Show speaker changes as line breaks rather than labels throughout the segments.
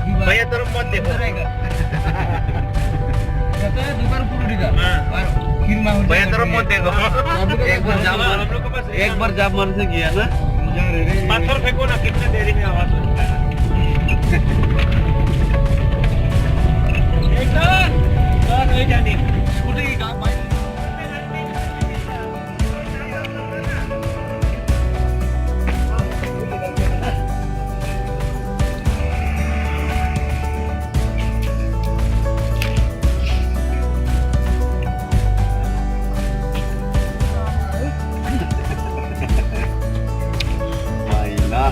भैया तरफ मत देखो। भैया तरफ मत देखो।
एक बार जाम, एक बार जाम मन से गया ना।
पत्थर फेंको ना, कितने देरी में आवाज होता है। नहीं जानी स्कूटी की बाइक।
মাইনা।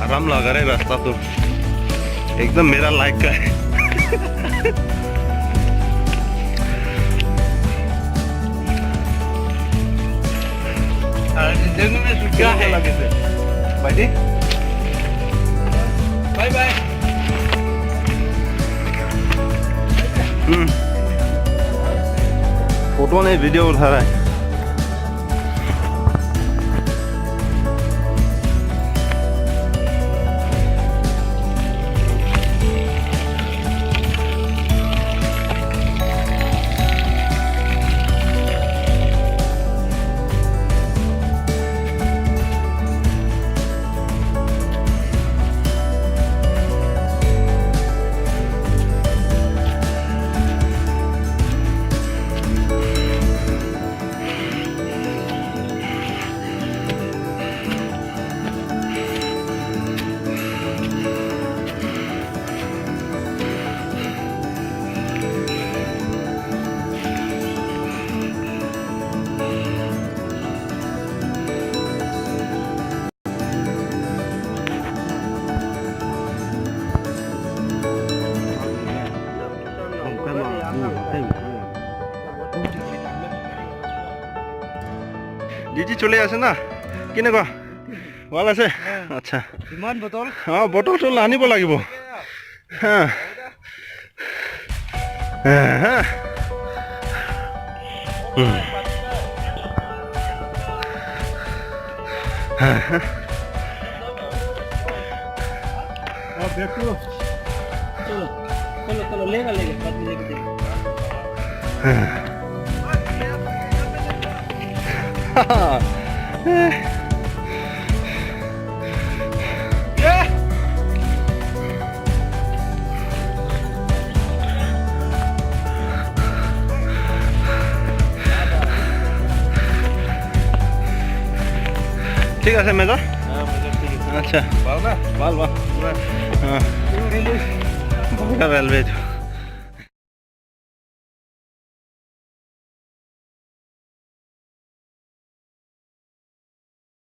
आराम लगा रहा है रास्ता तो, एकदम मेरा लाइक का है।
क्या है?
ভাইটি।
Bye bye.
Photo नहीं, वीडियो उठा रहा है। ডিজি চলি আছে না? কেনেকুৱা, ভাল আছে? আচ্ছা।
ইমান বটল।
অঁ, বটল চটল আনিব লাগিব। হা হা। হা হা।
चलो चलो चलो, लेगा लेगा, बाद में लेके देगा।
ঠিক আছে মেজৰ। আচ্ছা, ভাল ভাল। অঁ, বগা ৰেলৱে।